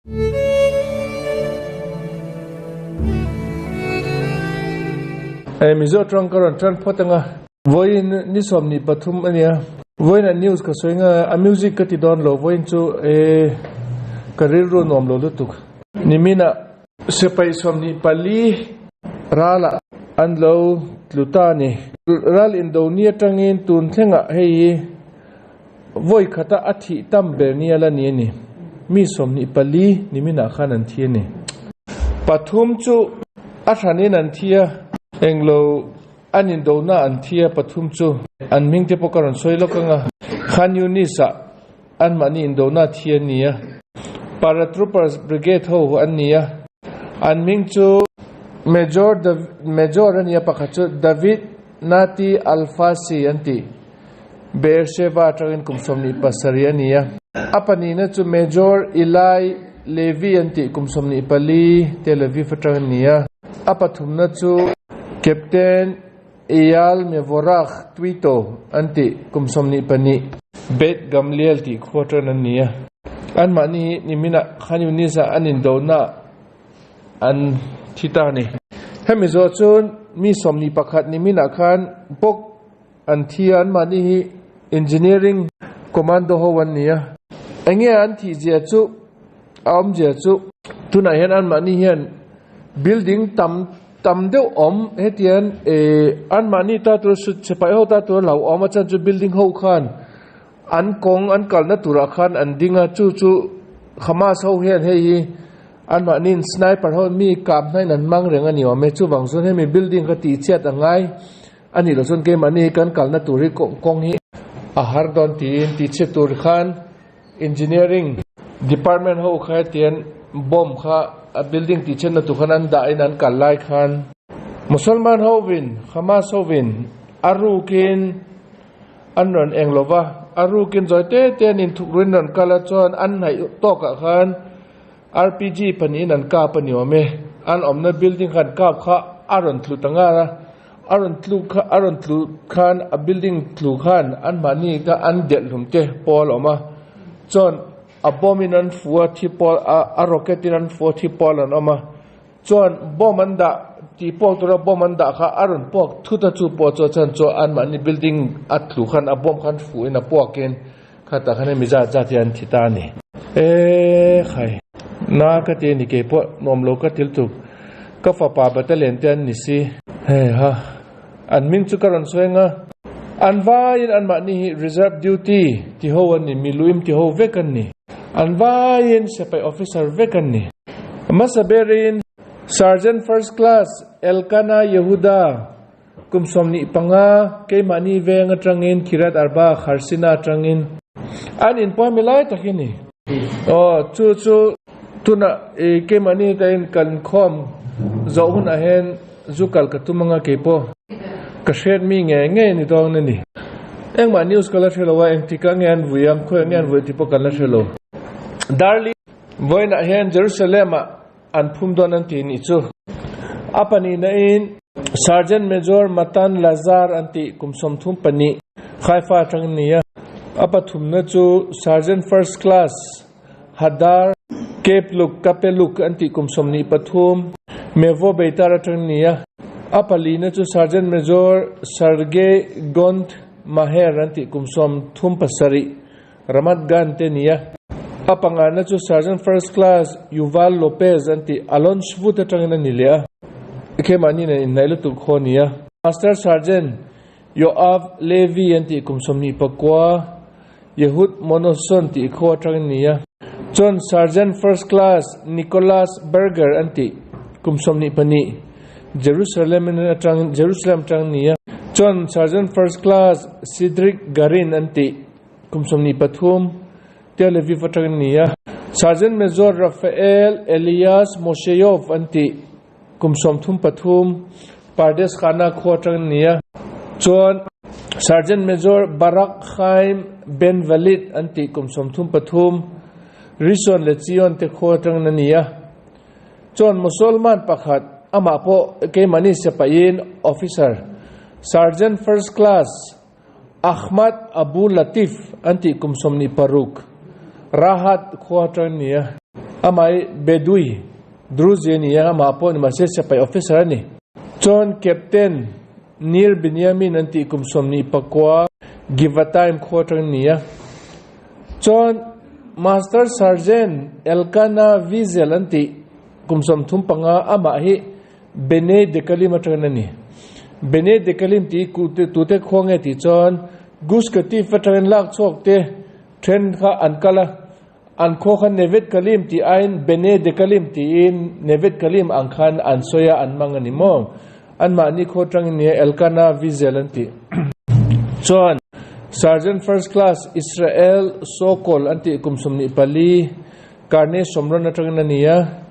Hei Mizo tawng ka rawn tan phawt anga. Vawiin ni 23 a nia. Vawiin a news ka sawi nga a music ka ti dawn lo vawiin chu e ka rilru nuam lo lutuk. Nimina sipai 24 rala an lo tlu ta a ni. Ral indo ni atangin tun thlengah hei hi Vawi khata a thih tam ber nia la ni a ni. Mi 24 niminah khan an thi a ni. Pathum chu a hranin an thi a, englo an indona an thi a, pathum chu an hming te pawh ka rawn sawi lawk ang a. Khan Yunis-ah anmahni indona a thi a ni a, Paratroopers Brigade ho an ni a, an hming chu Major Major a ni a, pakhat chu David Nati Alfasi an ti. Beersheba atangin kum 27 a ni a. A pahnihna chu Major Eli Levy an tih kum 24 Tel Aviv atang a ni a. A pathumna chu Captain Eyal Mevorach Twito an tih kum 22 Beit Gamliel tih khua atangin an ni a. Anmahni hi niminah Khan Yunis-ah an indohna an thi ta a ni. Hemi zawh chuan mi 21 niminah khan bawk An thi a, anmahni hi engineering commando ho an ni a. Enge an thih zia chu a awm zia chu tunah hian anmahni hian building tam tam deuh awm hetiang eh anmahni ta tur sipai ho ta tur a hlauhawm a chuan chu building ho khan an kawng an kalna turah khan an ding a chu chu Hamas ho hian hei hi anmahniin sniper ho mi kap hnain an hmang reng a ni awm e chuvang chuan hemi building kha tihchhiat a ngai. A nih loh chuan keimahni hi kan kalna tur hi kawng hi a har dawn tiin tihchhiat tur khan engineering department ho kha hetian bomb kha a building tihchhiatna tur khan an dahin an kal lai khan Musalman hovin Hamas hovin a rukin an rawn eng lo va, a rukin zawi te te an inthuk ruin rawn kal a chuan an hnaih tawkah khan RPG pahnihin an kap a ni awm e. An awmna building khan kap kha a rawn tlu ta ngar a, a rawn tlu kha a rawn tlu khan a building tlu khan anmahni kha an delh hlum te pawl a awm a, chuan a bomb in an fu a thi pawl a a rocket in an fu a thi pawl an awm a, chuan bomb an dah tih pawk tura bomb an dah kha a rawn puak thut a chu pawh chu a chhan chu anmahni building a tlu khan a bomb khan fuh in a puak in Khatah khan hemi zat zat hi an thi ta a ni. E khai. Na ka ti a ni kei pawh nuam lo ka til tuk. Ka fapa battalion te an ni si. Hei ha. An hming chu ka rawn sawi ang a. An vaiin anmahni hi reserve duty ti ho an ni, miluim ti ho vek an ni. An vaiin sipai officer vek an ni. Hmasa berin Sergeant First Class Elkana Yehuda Kum 25, keimahni veng atangin Kiryat Arba, Kharsina atangin an inpuaimi lai tak hi a ni. Aw, chu chu tunah i keimahni tain kan khawm zawh hunah hian zu kal ka tum anga keipawh ka hriat mi ngei ngei a ni dawn a ni. Engmah news ka la hre lo a, engtikah nge an vui ang, khawiah nge an vui tih pawh kan la hre lo. Darli vawiinah hian Jerusalem-ah An phum dawn an ti nih chu. A pahnihna in Sergeant Major Matan Lazar an tih kum 32 Haifa atangin ni a. A pathumna chu Sergeant First Class Hadar Kepluk Kapeluk an tih kum 23 Mevo Beitar atangin ni a. A palina chu Sergeant Major Sergei Gont Maher an tih kum 37 Ramat Gan te ni a. A pangana chu Sergeant First Class Yuval Lopez an tih Alon Shvut atangin a ni leh a. Keimahni nen inhnaih lutuk khaw a ni a. Master Sergeant Yoav Levy an tih kum 29 Yehud Monoson tih khaw atangin a ni a. Chuan Sergeant First Class Nicholas Berger an tih kum 24 Jerusalem atangin Jerusalem atangin a ni a. Chuan Sergeant First Class Cedric Garin an tih Kum 23, Tel Aviv atangin a ni a. Sergeant Major Rafael Elias Mosheyov an tih kum 33, Pardes Khana khua atangin a ni a. Chuan Sergeant Major Barak Chaim Ben Valid an tih kum 33, Rishon LeZion te khua atangin a ni a. Chuan Musalman pakhat amah pawh keimahni sipain Officer Sergeant First Class Ahmad Abu Latif an tih kum 26, Rahat khua atang a ni a. Amah hi Bedui, Druze a ni a, amah pawh ni mahse sipai officer a ni. Chuan Captain Nir Binyamin an tih kum 29 Givatayim khua atangin a ni a. Chuan Master Sergeant Elkana Wiesel an tih kum 35 amah hi Bene Dekalim atangin a ni. Bene Dekalim tih hi tute khua nge tih chuan Gush Katif atangin lak chhuak te then kha an kal a, an khua kha Nevet Kalim tih aiin Bene Dekalim tiin Nevet Kalim ang khan an sawi a, an hmang a ni maw? Anmahni khua atangin nia Elkana Wiesel an tih. Chuan Sergeant First Class Israel Sokol an tih kum 24 Karne Shomron atangin a ni a.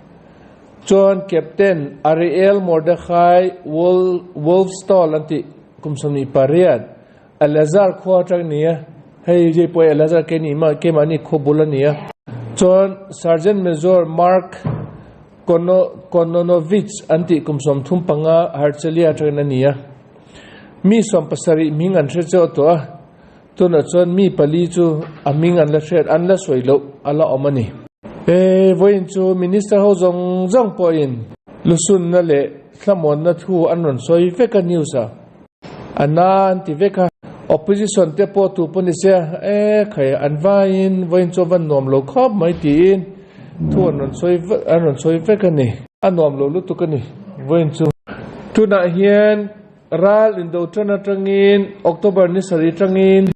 Chuan Captain Ariel Mordechai Wolfstall an tih kum 28, Eleazar khua atang ni a, hei hei pawh hi Eleazar ke ni mah keimahni khua bul a ni a. Chuan Sergeant Major Mark Kononovich an tih kum 35 Herzliya atangin a ni a. Mi 70 hming an hre chauh tawh a, Tunah chuan mi pali chu a hming an la hriat, an la sawi loh a la awm a ni. He vawiin chu Minister ho zawng zawng pawhin lusunna leh thlamuanna thu an rawn sawi vek a news ah a na an ti vek a, Opposition te pawh tu pawh ni se e khai an vaiin vawiin chu a van nuam lo khawp mai tiin thu an rawn sawi an rawn sawi vek a ni. A nuam lo lutuk a ni vawiin chu. Tunah hian Ral indo tan atangin October ni sarih atangin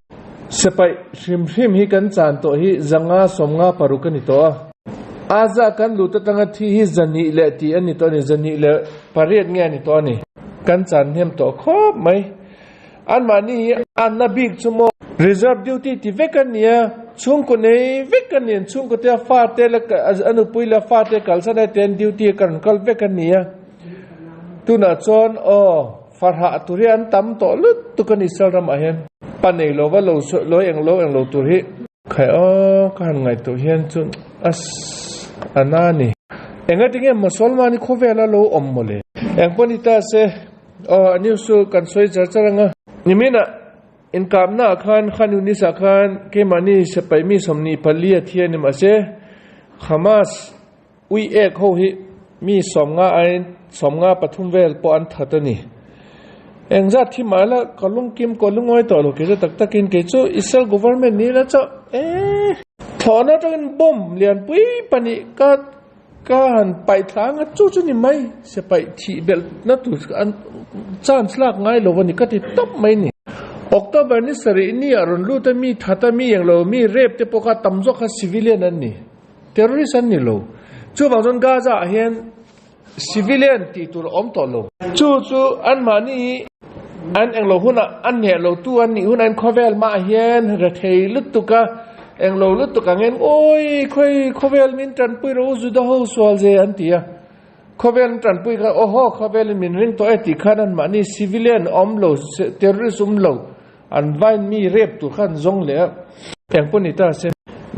sipai hrim hrim hi kan chan tawh hi 556 a ni tawh a. Aza kan lut atanga thi hi zahnih leh tih a ni tawh a ni, 108 nge a ni tawh a ni. Kan chan hnem tawh khawp mai. Anmahni hi anna bik chu maw reserve duty ti vek a nia, chhungkaw nei vek a ni, an chhungkaw te a fate la a nupui leh a fate kalsan ai te an duty a kan kal vek a nia. Tunah chuan aw, farhah tur hi an tam tawh lutuk a ni Israel ramah hian. Pa nei lova lo lo eng lo eng lo tur hi. Khai aw, ka han ngaihtuah hian chuan as a na a ni. Engatinge Mosolman hi khawvela lo awm mawle? Eng pawh ni ta se, aw a news chu kan sawi char char ang a. Niminah inkapna ah khan Khan Yunis ah khan keimahni sipai mi 24 a thi a ni mahse Hamas Ui ek ho hi mi 50 aiin 53 vel pawh an that a ni. Engzat thi mah ila ka lungkim ka lungawi tawh lo kei chu tak takin kei chu Israel government ni ila chaw eh thlawhna atangin bomb lianpui pahnih ka ka han paih thla anga chu chu ni mai se paih thih belh na tur an chance lak ngai lo a ni ka ti tawp mai ni. October ni sarih ni ah rawn lut a mi that a mi englo mi rape te pawh kha tam zawk kha civilian an ni. Terrorist an ni lo. Chuvang chuan Gaza ah hian civilian tih tur a awm tawh lo. Chu chu anmahni hi an englo hunah an hneh lo tu an nih hunah in khawvel mah hian rethei lutuk a, englo lutuk angin awi khawi khawvel min tanpui rawh u Juda ho sual ze an ti a. Khawvel an tanpui khan awhaw khawvel in min ring tawh e tih khan anmahni civilian awm lo terrorist awm lo An vain mi rep tur kha an zawng leh a. Eng pawh ni ta se.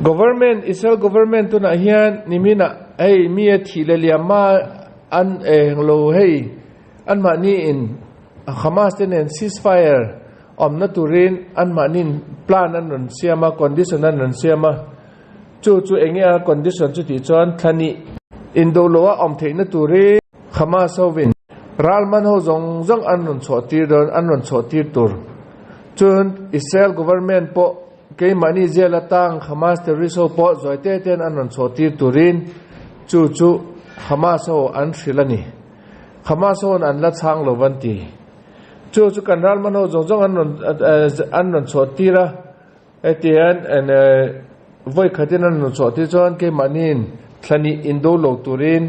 Government, Israel government tunah hian niminah hei mi a thih leh liam ma an eng lo hei anmahni in Hamas te nen ceasefire awmna turin anmahni in plan an rawn siam a, condition an rawn siam a. Chu chu enge a condition chu tih chuan thlani indo lo a awm theihna turin Hamas hovin ralman ho zawng zawng an rawn chhuah tir dawn an rawn chhuah tir tur chuan Israel government pawh keimahni jail atang Hamas terrorist ho pawh zawi te ten an rawn chhuah tir turin chu chu Hamas ho an hrilh a ni. Hamas ho an la chhang lo van ti. Chu chu kan ralman ho zawng zawng an rawn an rawn chhuah tir a. Hetiang vawi khatin an rawn chhuah tir chuan keimahniin thlani indo lo turin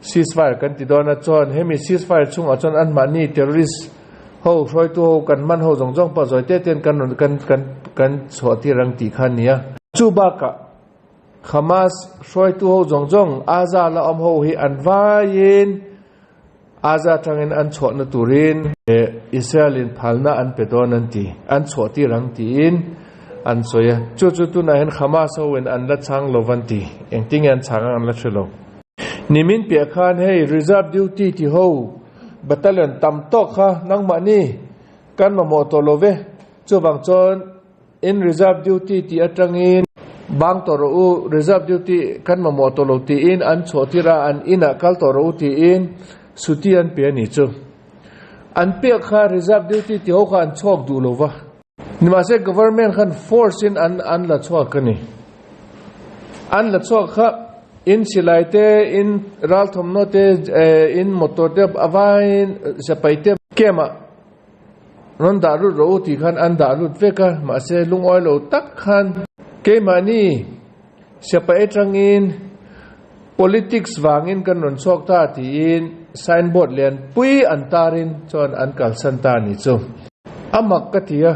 ceasefire kan ti dawn a, chuan hemi ceasefire chhungah chuan anmahni terrorist ho hruaitu ho kan hman ho zawng zawng pawh zawi te ten kan rawn kan kan kan chhuah tir ang tih kha a ni a. Chu bakah Hamas hruaitu ho zawng zawng Aza la awm ho hi an vaiin Aza atangin an chhuahna turin Israel-in phalna an pe dawn an ti, an chhuah tir ang tiin an sawi a. Chu chu tunah hian Hamas hoin an la chhang lo van ti, engtin nge an chhang ang an la hre lo. Nimin piah khan hei reserve duty ti ho battalion tam tawk kha nangmahni kan mamawh tawh lo ve, chuvang chuan in reserve duty tih atangin. Bang tawh rawh u, reserve duty kan mamawh tawh lo tiin an chhuah tir a, an inah kal tawh rawh u tiin suti an pe a nih chu. An pek kha reserve duty ti ho kha an chhuak duh lo va. Nimahse government khan force in an an la chhuak a ni. An la chhuak kha in silai te, in ral thawmhnaw te, in motor te a vaiin sipai te camp ah rawn dah lut rawh u tih khan an dah lut vek a, mahse lungawi lo tak khan keimahni sipai atangin politics vangin kan rawn chhuak ta tiin signboard lianpui an tarin chuan an kalsan ta a nih chu. A mak ka ti a,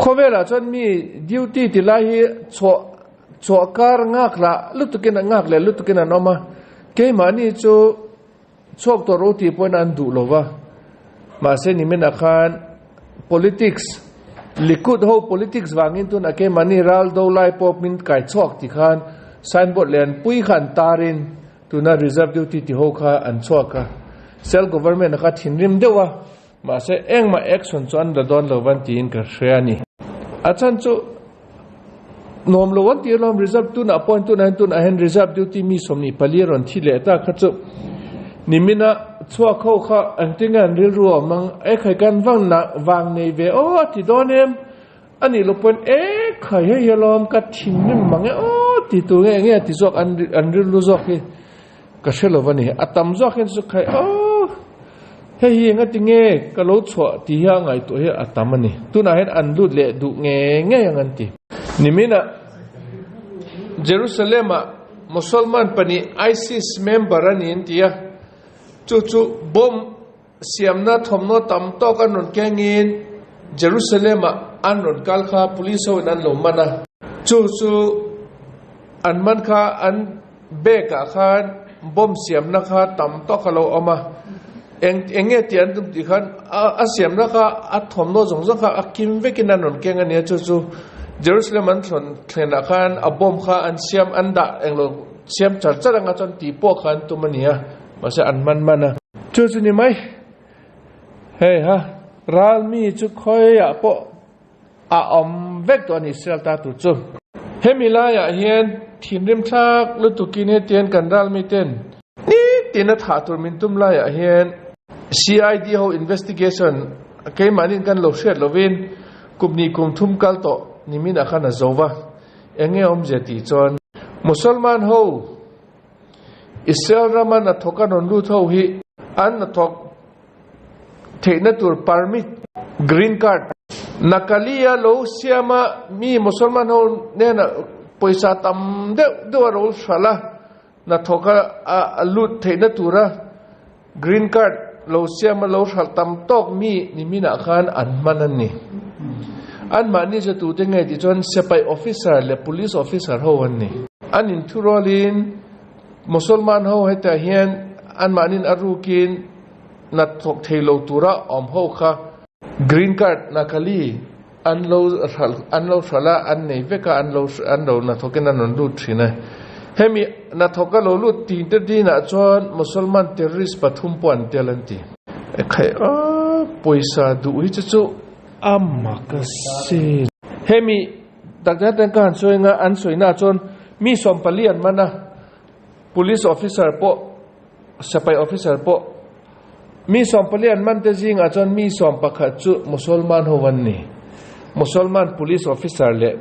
khawvelah chuan mi duty ti lai hi chhuah chhuah kar ngak lah lutukin ngak leh lutukin an awm a, keimahni chu chhuak tawh ro tih pawhin an duh lo va, mahse niminah khan politics Likud ho politics vangin tunah keimahni ral do lai pawh min kai chhuak ti khan signboard lianpui kha an tarin tuna reserve duty ti ho kha an chhuak a, self government kha thinrim deuh a. Mahse, engmah action chu an la dawn lo van tiin ka hria a ni. A chhan chu nuam lo an tih alawm, reserve tunah pawhin tunah hian tunah hian reserve duty mi 24 a rawn thi leh ta kha chu nimina chhuak ho kha engtin nge an rilru a awm ang, e khai kan vang na vang nei ve aw a ti dawn em, a nih loh pawhin e khai hei hi alawm ka thinrim mang e aw ti tur nge enge a ti zawk an rilru zawk hi. Ka hre lo a ni. A tam zawk hian chu khai aw hei hi enga tinge ka lo chhuah tih hi a ngaihtuah hi a tam a ni. Tunah hian an lut leh duh nge ngei ang an ti. Niminah Jerusalem-ah Mosolman pahnih ISIS member a ni an ti a, chu chu bomb siamna thawmhnaw tam tawk an rawn kengin Jerusalem-ah an rawn kal kha police hoin an lo man a. Chu chu an man kha an bag ah khan bomb siamna kha tam tawk a lo awm a, eng eng nge tih an tum tih khan a a siamna kha a thawmhnaw zawng zawng kha a kim vekin an rawn keng a nia chu chu Jerusalem an thlawn thlenah khan a bomb kha an siam an dah englo siam char char anga chuan tih pawh kha an tum a ni a mahse an man man a. Chu chu ni mai hei ha ral mi chu khawiah pawh A awm vek tawh a ni Israel ta tur chu. Hemi laiah hian thinrim thlak lutukin hetiang kan ral miten nitin a thah tur min tum laiah hian CID ho investigation keimahnin kan lo hriat lovin kum hnih kum thum kal tawh niminah khan a zo va, eng nge awmzia tih chuan Musalman ho Israel rama hnathawk a rawn lut ho hi an hnathawk Theihna tur permit, green card, Nakalia lo siama mi Musalman ho hnenah pawisa tam deuh deuh a ro hralh a, hnathawk a lut theihna tura green card lo siama lo hralh tam tawk mi niminah khan an hman a ni. Anmahni chu tute nge tih chuan sipai officer leh police officer ho an ni. An inthurualin Musalman ho hetah hian anmahnin a rukin na thawk thei lo tura awm ho kha green card nakali an lo hralh an lo hralh a, an nei vek a, an lo an lo hnathawkin an rawn lut thin a. Hemi hnathawk a lo lut tin te dinah chuan Musalman terrorist pathum pawh an tel an ti. Ekhai a pawisa duh hi chu chu a mak asin. Hemi Doctor ten ka han sawi anga an sawina chuan mi 14 an man a, police officer pawh Sipai officer pawh mi 14 an man te zingah chuan mi 11 chu Musalman ho an ni. Musalman police officer leh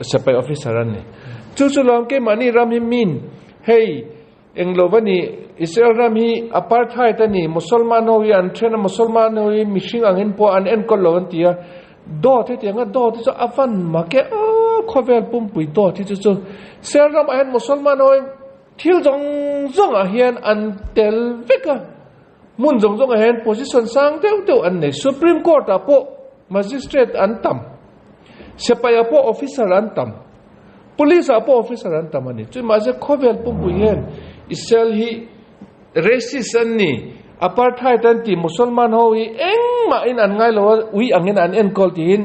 sipai officer an ni. Chu chu lawm keimahni ram hi min hei eng lo va ni Israel ram hi apartheid a ni Musalman ho hi an then a Musalman ho hi mihring angin pawh an enkawl lo an ti a dawt hetianga dawt hi chu a van mak e aw khawvel pumpui dawt hi chu chu Israel ramah hian Musalman ho hi Thil zawng zawngah hian an tel vek a, hmun zawng zawngah hian position sang deuh deuh an nei. Supreme Court ah pawh magistrate an tam, sipai ah pawh officer an tam, police ah pawh officer an tam a ni. Chumi mahse khawvel pumpui hian Israel hi racist an ni, apartheid an ti, Musalman ho hi engmahin an ngai lo a, ui angin an enkawl tiin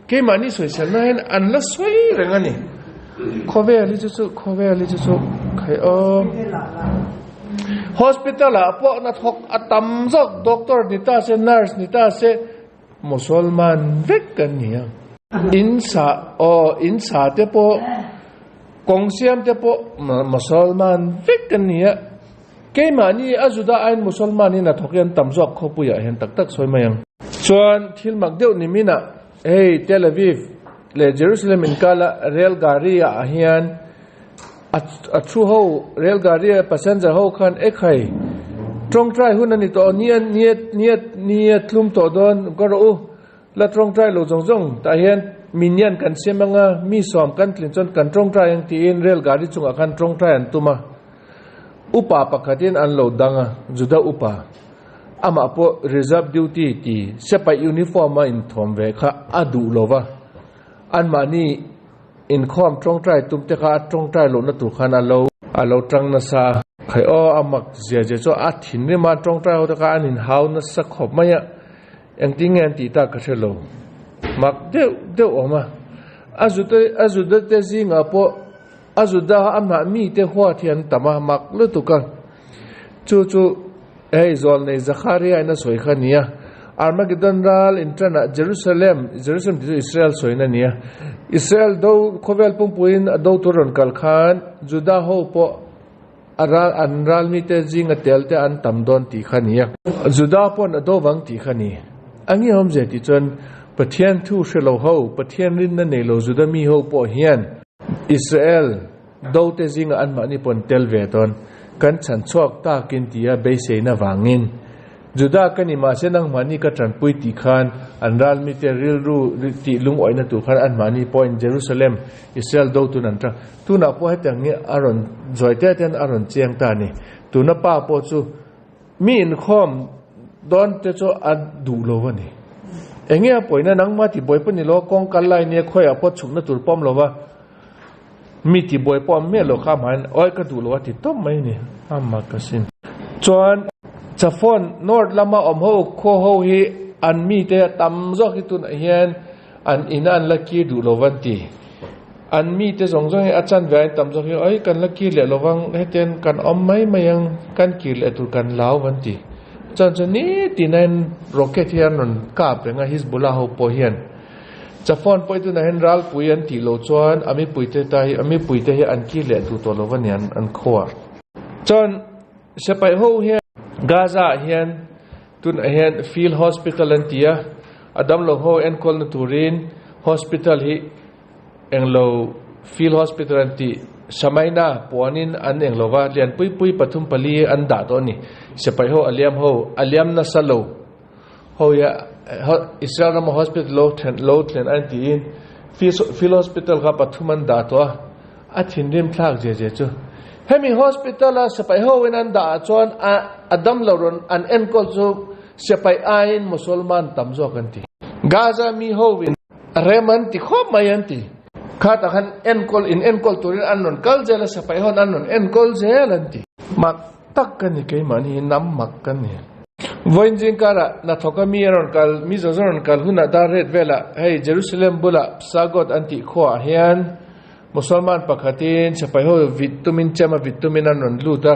Keimahni sawiselna hian an la sawi reng a ni. Khawvel hi chu chu khawvel hi chu chu khai aw. Hospital ah pawh hnathawk a tam zawk doctor ni ta se nurse ni ta se Musalman vek kan ni a. In sa aw in sa te pawh. Kawng siam te pawh Mosolman vek an ni a, keimahni a Juda aiin Mosolman hi hnathawk hi an tam zawk khawpuiah hian tak tak sawi mai ang. Chuan thil mak deuh ni minah hei Tel Aviv leh Jerusalem inkala rel gari ah hian a thu ho rel gari a passenger ho khan ekhai tawngtai hun a ni tawh nia nia nia nia tlum tawh dawn ka rawh u. La tawngtai lo zawng zawng tah hian minyan kan siam anga mi sawm kan tlin chuan kan tawngtai ang tiin rel gari chungah khan tawngtai an tum a. Upa pakhatin an lo dang a, Juda upa. Amah pawh reserve duty ti sepaih uniform a inthawm ve kha a duh lo va. Anmahni inkhawm tawngtai tum te kha a tawngtai lohna tur khan a lo a lo tang nasa a. Khai aw a mak zia zia chu a thinrim a tawngtai ho te kha an inhau nasa khawp mai a. Engtin nge an tih tak ka hre lo. Mak deuh deuh awm a. A zute a zuda te zingah pawh a zuda a mah mite huat hi an tam a, mak lutuk a. Chu chu hei Zawlnei Zakharia in a sawi kha a ni a. Armageddon ral inṭanah Jerusalem, Jerusalem tih chu Israel sawina a ni a. Israel do khawvel pumpuiin a do tur rawn kal khan Juda ho pawh A ral an ral mite zinga tel te an tam dawn tih kha ni a. Juda pawn a do vang tih kha ni. A nge awm ze tih chuan Pathian thu hre lo ho, Pathian rinna nei lo Juda mi ho pawh hian Israel do te zinga anmahni pawn tel ve dawn kan chhan chhuak takin tia beiseina vangin Juda ka ni mahse nangmahni ka tanpui tih khan an ral mite rilru tih lungawihna tur khan anmahni pawhin Jerusalem, Israel do tun an tang. Tunah pawh hetiang hi a rawn zawi te ten a rawn chiang ta a ni. Tuna pa pawh chu mi inkhawm dawn te chu a duh lo a ni. Enge a pawina nangmah tibuai pawh ni lo, kawng kal lai nia khawiah pawh chhukna tur pawm lo va, mi tibuai pawh a miah lo kha amahin awi ka duh lo a ti tawp mai a ni. A mak asin. Chuan Chaphon North lama awm ho khaw ho hi an mite a tam zawk hi tunah hian an ina an la kir duh lo van ti. An mite zawng zawng hi a chanve aiin tam zawk hi awi kan la kir leh lovang hetiang kan awm mai mai ang kan kir leh tur kan lau van ti. Chuan chu nitin a rocket hi an rawn kap reng a Hizbullah ho pawh hian. Chaphon pawh hi tunah hian ralpui an tih loh chuan a mipuite ta hi a mipuite hi an kir leh duh tawh lo va ni an an khuar. Chuan Sipai ho hian Gaza ah hian tunah hian field hospital an ti a, a damlo ho enkawlna turin hospital hi englo field hospital an tih Samaina puanin an englo va lianpui pui pathum pali an dah tawh a ni. Sipai ho a liam ho a liam nasa lo ho hi Israel rama hospital lo then lo thlen an tiin field hospital kha pathum an dah tawh a. A thinrim thlak zia zia chu. Hemi hospital a sipai ho in an dah ah chuan a a dam lo rawn an enkawl chu sipai aiin Musalman tam zawk an ti. Gaza mi ho in rem an ti khawp mai an ti. Kha tah khan enkawl in enkawl turin an rawn kal zel a sipai ho in an rawn enkawl zel an ti. Mak tak ka ni keimahni hi nam mak ka ni. Vawiin zingkarah hnathawka mi a rawn kal mi zawng zawng rawn kal hunah dar ret velah hei Jerusalem bulah Psagot an tih khuaah hian Musalman pakhatin sipai ho vit tumin chem a vit tumin an rawn lut a.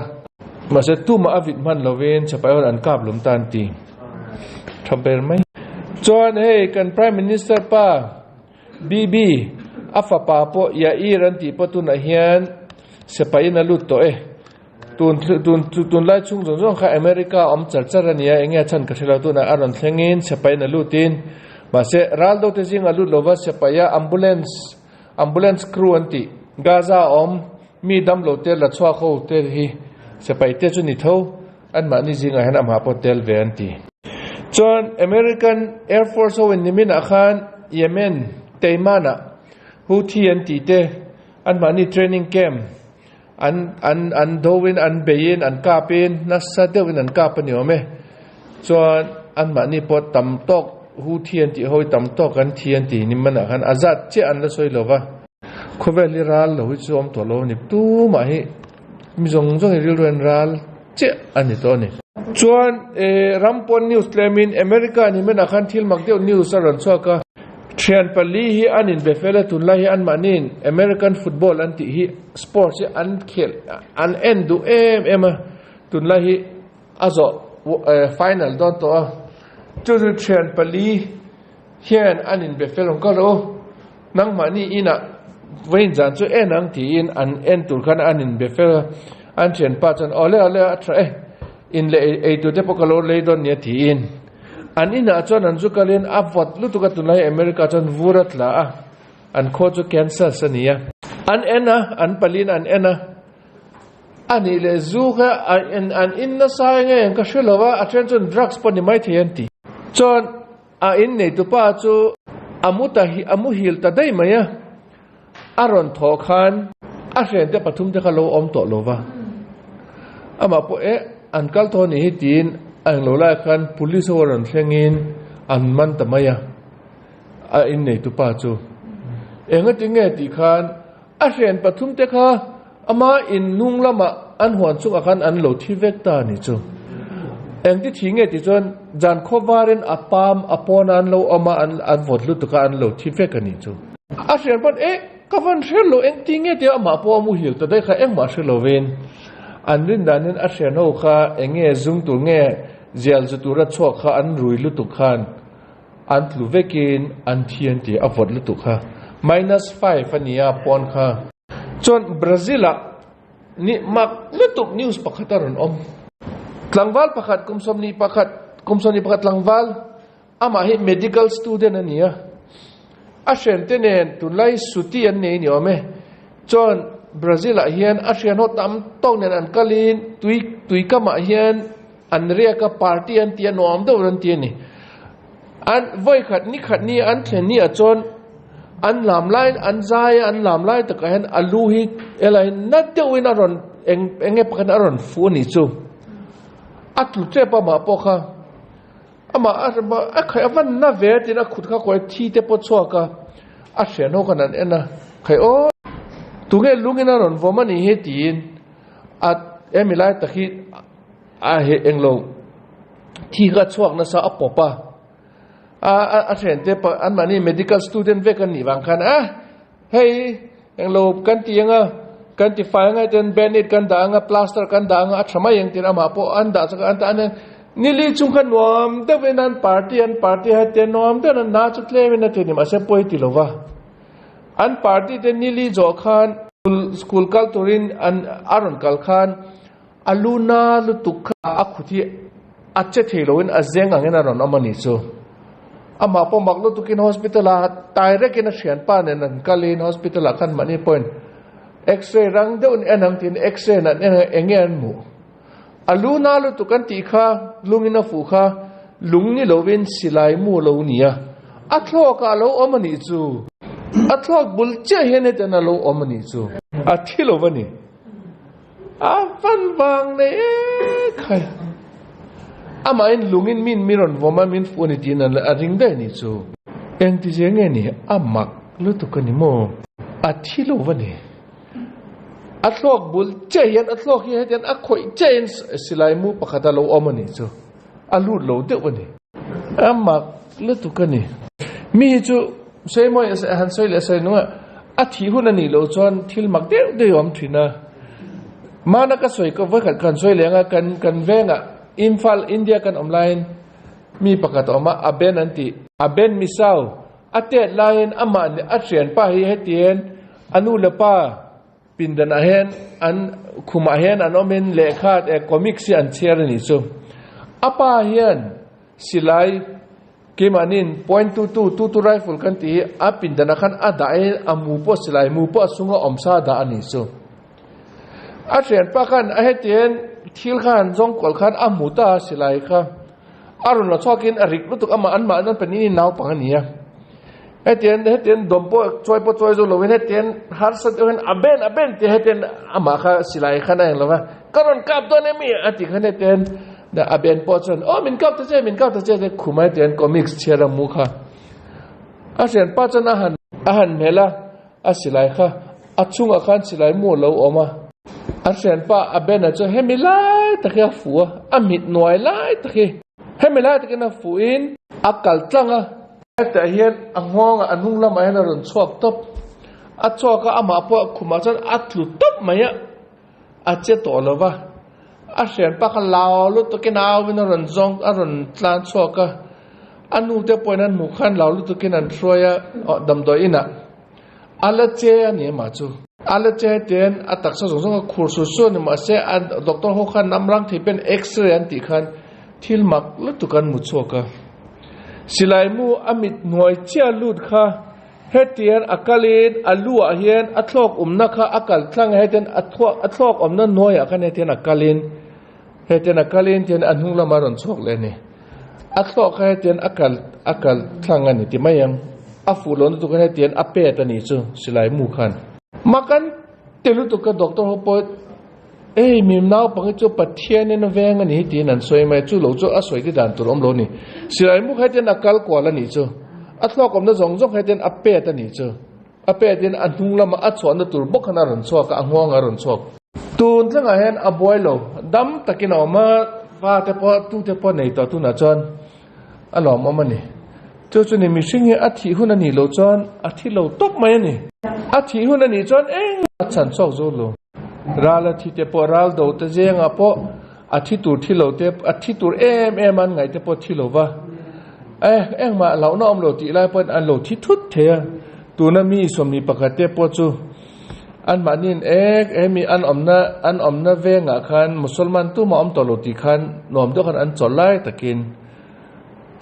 Mahse tumah a vit hman lovin sipai ho an kap lum ta an ti. Tha ber mai. Chuan hei kan Prime Minister pa Bibi a fapa pawh Yair an tih pawh tunah hian sipai in a lut tawh e. Tun tun tunlai chhung zawng zawng kha America a awm char char a nia enge a chhan ka hre lo tunah a rawn thlengin sipai in a lutin mahse ral do te zingah lut lova sipai a ambulance Ambulance crew an tih. Gaza a awm mi damlo te la chhuak ho te hi sipai te chu ni tho anmahni zingah hian amah pawh tel ve an ti. Chuan American Air Force ho in nimin ah khan Yemen Teiman ah Houthi an tih te anmahni training camp an an an do in an bei in an kap in nasa deuh in an kap a ni awm e. Chuan anmahni pawh tam tawk hu thi an tih ho hi tam tawk an thi an tih ni manah khan a zat chiah an la sawi lo va. Khawvel hi ral lo hi chu awm tawh lo a ni. Tumah hi mi zawng zawng hi rilru hian ral chiah a ni tawh a ni. Chuan ram pawn news tlemin America ni manah khan thil mak deuh news a rawn chhuak a. Thian pali hi an inbe fel a, tunlai hi anmahniin American football an tih hi sports hi an khelh an en duh em em a, tunlai hi a zawh final dawn tawh a, chu chu thian pali hian an inbe fel ang ka rawh u, nangmahni inah. Vawiin zan chu en ang tiin an en tur khan an inbe fel a, an thianpa chuan awle awle a tha e, in leh ei tur te pawh ka lo lei dawn nia tiin an inah chuan an zu kalin a vawt lutuk a tunlai America chuan vur a tla a, an khaw chu Kansas a ni a. An en a, an paliin an en a, a nih leh zu kha an in nasa eng eng ka hre lo a, a then chuan drugs pawh ni maithei an ti. Chuan A inneitupa chu a mu ta hi a muhil ta daih mai a, a rawn thawh khan a hrente pathumte kha lo awm tawh lo va. Amah pawh eh an kal tawh a nih hi tiin a englo laiah khan police ho a rawn thlengin an man ta mai a, a inneitupa chu. Engati nge tih khan a hren pathumte kha Ama in hnung lamah an huan chungah khan an lo thi vek ta a ni chu. Engti thi nge tih chuan zan khaw varin a pam a pawn an lo awm a, an an vawt lutuk a an lo thi vek a ni chu. A hrian pawn eh ka van hre lo engti nge tia amah pawh a muhil ta daih kha engmah hre lovin an rin danin a hrian ho kha eng nge zung tur nge zial zu tura chhuak kha an rui lutuk khan an tlu vekin an thi an ti a vawt lutuk kha minus five a nia pawn kha. Chuan Brazil-ah ni mak lutuk news pakhat a rawn awm. Tlangval pakhat kum 21, kum 21 tlangval, amah hi medical student a ni a. A hriante nen tunlai suti an nei ni awm e. Chuan Brazil-ah hian a hrian ho tam tawk nen an kalin tui tui kamah hian an riak a, party an ti a, nuam deuh an ti a ni. An vawikhat ni khat ni an thlen ni ah chuan an lam lai an zai a an lam lai takah hian a lu hi helai na deuhin a rawn eng eng nge pakhat a rawn fuh a nih chu a tlu tep a amah pawh kha amah a a khaih a van na ve a tiin a khut kha kawi thi te pawh chhuak a a hrian ho khan an en a khaih aw tunge lungin a rawn vawm a nih hi tiin a hemi lai tak hi a he englo. Thi kha chhuak nasa a pawp a, a a thiante pawh anmahni medical student vek an nih vang khan a hei englo kan ti anga kan ti fai anga ten band-aid kan dah anga plaster kan dah anga a tha mai ang tiin amah pawh an dah chak a an tan hian nili chung kha nuam deuhin an party an party a hetiang nuam deuhin an na chu tlemin a ti a ni mahse pawi ti lova an party te nili zawh khan school kal turin an a rawn kal khan. A lu na lutuk kha a khut hi a che thei loin a zeng angin a rawn awm a nih chu. Amah pawh mak lutukin hospital a direct in a thianpa nen an kalin hospital ah khan mahni pawhin x-ray rang deuhin en ang tiin x-ray an en a eng nge an hmuh. A lu na lutuk an tih kha lungin a fuh kha lung ni lovin silai mu a lo ni a, a thluak ah a lo awm a nih chu. A thluak bul chiah hian hetiang a lo awm a nih chu. A thi lo va ni. A van vang nei e khai. Amahin lungin min mi rawn vawm a, min fuh a ni tiin a ring daih a nih chu. Engti zia nge ni? A mak lutuk a ni maw? A thi lo va ni. A thluak bul chiah hian a thluak hi hetiang a khawih chiah hian silai mu pakhat a lo awm a nih chu. A lut lo deuh a ni. A mak lutuk a ni. Mi hi chu sawi mawi han sawi leh sawi nung a, a thih hun a nih loh chuan thil mak deuh deuh a awm thin a. Mana ka sawi ka vawikhat ka han sawi leh ang a, kan kan vengah Imphal India kan awm laiin mi pakhat a awm a, a ben an tih. A ben misau a tet laiin amah a thianpa hi hetiang a nu leh pa Pindanah hian an khumah hian an awmin lehkha eh comics hi an chhiar a nih chu. A pa hian silai keimahniin point two two, two two rifle kan tih hi a pindanah khan a dah in a mu pawh silai mu pawh a chhunga awm sa a dah a nih chu. A thianpa khan a hetiang thil kha han zawng kual khan a hmu ta a silai kha. A rawn la chhuakin a rik lutuk amah an mahna pahnih hi naupang a ni a. Hetiang hetiang dawm pawh chawi pawh chawi zo lovin hetiang harsa deuh hian a ben a ben tih hetiang amah kha silai khan a eng lova ka rawn kap dawn em i a tih khan hetiang a ben pawh chuan aw min kap ta che min kap ta che tia khum a hetiang comics chhiar a mu kha. A hrianpa chuan a han a han hmel a a silai kha a chungah khan silai mu a lo awm a. A hrianpa a ben a chu hemi lai tak hi a fuh a, a mit nuai lai tak hi hemi lai takin a fuhin a kal tlang a. Hetah hian a nghawngah a hnung lamah hian a rawn chhuak tawp, a chhuak a amah pawh khumah chuan a tlu tawp mai a, a che tawh lo va. A hrianpa kha lau lutukin a auin a rawn zawng a rawn tlan chhuak a, a nu te pawhin an hmuh khan lau lutukin an hruai a damdawi inah. A la che a ni amah chu. A la che ten a taksa zawng zawng a khur sur sur a ni mahse a doctor ho khan am rang thei pen x-ray an tih khan thil mak lutuk an mu chhuak a. Silai mu a mit hnuai chiah lut kha hetian a kalin a lu ah hian a thlawk awmna kha a kal tlang a hetian a thlawk awmna hnuaiah khan hetian a kalin Hetian a kalin tian a hnung lama rawn chhuak leh a ni. A thlawh kha hetian a kal a kal thlang a ni ti mai ang. A fuh lo lutuk khan hetian a pet a nih chu silai mu khan. Mak an ti lutuk ka doctor ho pawh ei mi naupang hi chu Pathianin a veng a ni hi tiin an sawi mai a, chu lo chu a sawi ti dan tur awm lo a ni. Silai mu kha hetian a kal kual a nih chu. A thlawk awmna zawng zawng kha hetian a pet a nih chu. A petin a hnung lama a chhuahna tur bawk khan a rawn chhuak a, a nghawng a rawn chhuak. Tun tlangah hian a buai lo, dam takin a awm a, fa te pawh tu te pawh nei tawh tunah chuan a lawmawm a ni. Chu chu ni mihring hi a thih hun a nih loh chuan a thi lo tawp mai a ni. A thih hun a nih chuan eng a chhan chhuak zo lo. Ral a thi te pawh ral do te zengah pawh a thi tur thi lo te, a thi tur em em an ngaih te pawh thi lo va. E, engmah hlauhna awm lo tih lai pawhin an lo thi thut thei a. Tuna mi 21 te pawh chu anmahniin ek hemi an awmna an awmna vengah khan Musalman tumah awm tawh lo tih khan nuam deuh khan an chawlh lai takin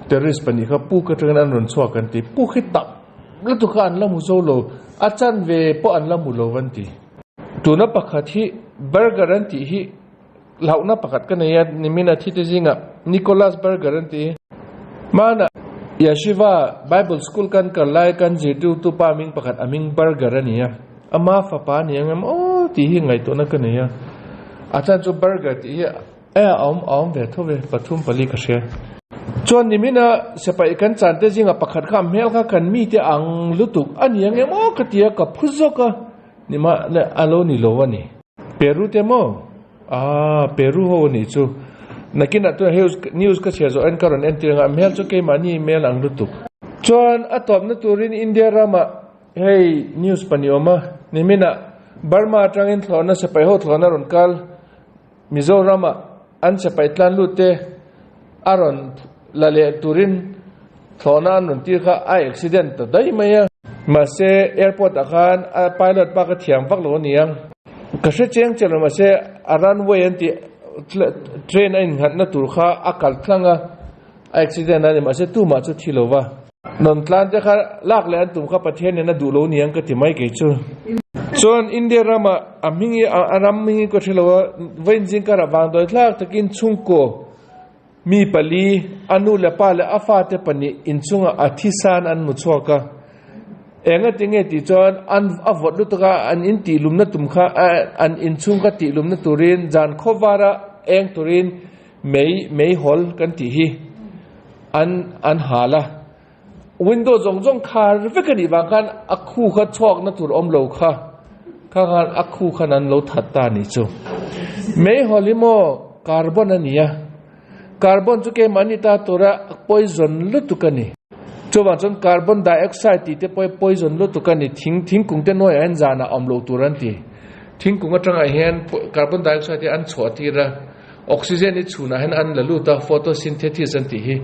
terrorist pahnih kha puk atangin an rawn chhuak an ti. Puk hi tam lutuk kha an la hmu zo lo, a chanve pawh an la hmu lo an ti. Tuna pakhat hi burger an tih hi Hlauhna pakhat ka nei a, nimin a thite zingah Nicholas Berger an ti. Hmanah Yeshiva Bible School kan kal lai kan zirtirtu pa hming pakhat a hming Berger a ni a, ama fapa a ni ang em aw tih hi ngaihtuahna ka nei a. A chhan chu Berger tih hi e a awm a awm ve tho ve, pathum pali ka hria. Chuan nimina sipai kan chante zingah pakhat kha a hmel kha kan mite ang lutuk a ni ang em aw ka ti a, ka phu zawk a, nimah leh a lo ni lo a ni. Peru te maw? Aaa Peru ho anih chu. Nakinah chuan hei news ka chhiar zawh en ka rawn entir anga hmel chu keimahni hmel ang lutuk. Chuan a tawpna turin India ramah hei news pahnih awm a, niminah Burma atangin thlawhna sipai ho thlawhna rawn kal Mizoramah an sipai tlan lut te a rawn la leh turin thlawhna an rawn tir kha a accident ta daih mai a. Mahse airport ah khan a pilot bak a thiam vak lo a ni ang. Ka hre chiang chiah lo mahse a runway an tih train a innghatna tur kha a kal tlang a, a accident a ni mahse tumah chu thi lo va. Nawn tlan te kha lak leh an tum kha Pathian in a duh lo niang ka ti mai kei chu. Chuan India ramah a hming hi a ram hming hi ka hre lo a, vawiin zingkarah vangdawi thlak takin chhungkaw mi pali a nu leh pa leh a fate pahnih inchungah a thisan an mu chhuak a. Enga tinge tih chuan an a vawt lutuk a, an in tih lumna tum kha an inchhung kha tih lumna turin zan khawvara eng turin mei meihawl kan tih hi an an hal a. Window zawng zawng khar vek a nih vang khan a khu kha chhuakna tur awm lo kha kha khan a khu khan an lo that ta a nih chu. Meihawl hi maw carbon a ni a, carbon chu keimahni ta tura poison lutuk a ni. Chuvang chuan carbon dioxide tih te pawh hi poison lutuk a ni, thing thingkung te hnuaiah hian zanah awm lo tur an ti. Thingkung atangah hian carbon dioxide hi an chhuah tir a. Oxygen hi chhunah hian an la lut a, photosynthesis an tih hi.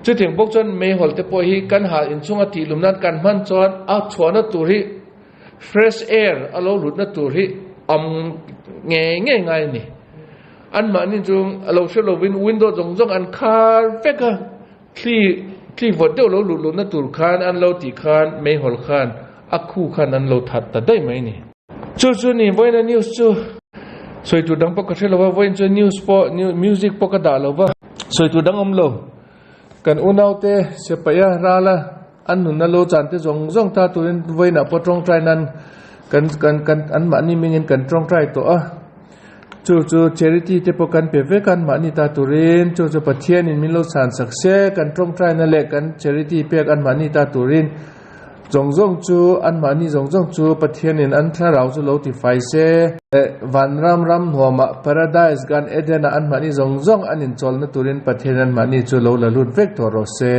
Chutiang bawk chuan meihawl te pawh hi kan hal inchhunga tih lum nan kan hman chuan a chhuahna tur hi fresh air a lo lutna tur hi awm ngei ngei ngai a ni. Anmahni chu a lo hre lovin window zawng zawng an khar vek a, thli thli vawt deuh lo luh lutna tur khan an lo tih khan meihawl khan a khu khan an lo that ta daih mai a ni. Chu chu ni vawiina news chu sawi tur dang pawh ka hre lo va, vawiin chuan news pawh music pawh ka dah lo va, sawi tur dang awm lo. Kan unaute sipaia rala an nunna lo chan te zawng zawng ta turin vawiinah pawh tawngtai nan kan kan kan anmahni mingin kan tawngtai tawh a. Chu chu charity te pawh kan pe vek a anmahni ta turin chu chu Pathianin min lo chhan sak se kan tawngtaina leh kan charity pek anmahni ta turin Zawng zawng chu, anmahni zawng zawng chu Pathianin an thlarau chu lo ti fai se. Vanram ram hnuamah, Paradise, Gan Eden-ah anmahni zawng zawng an inchawlna turin Pathianin anmahni chu lo la lut vek tawh rawh se.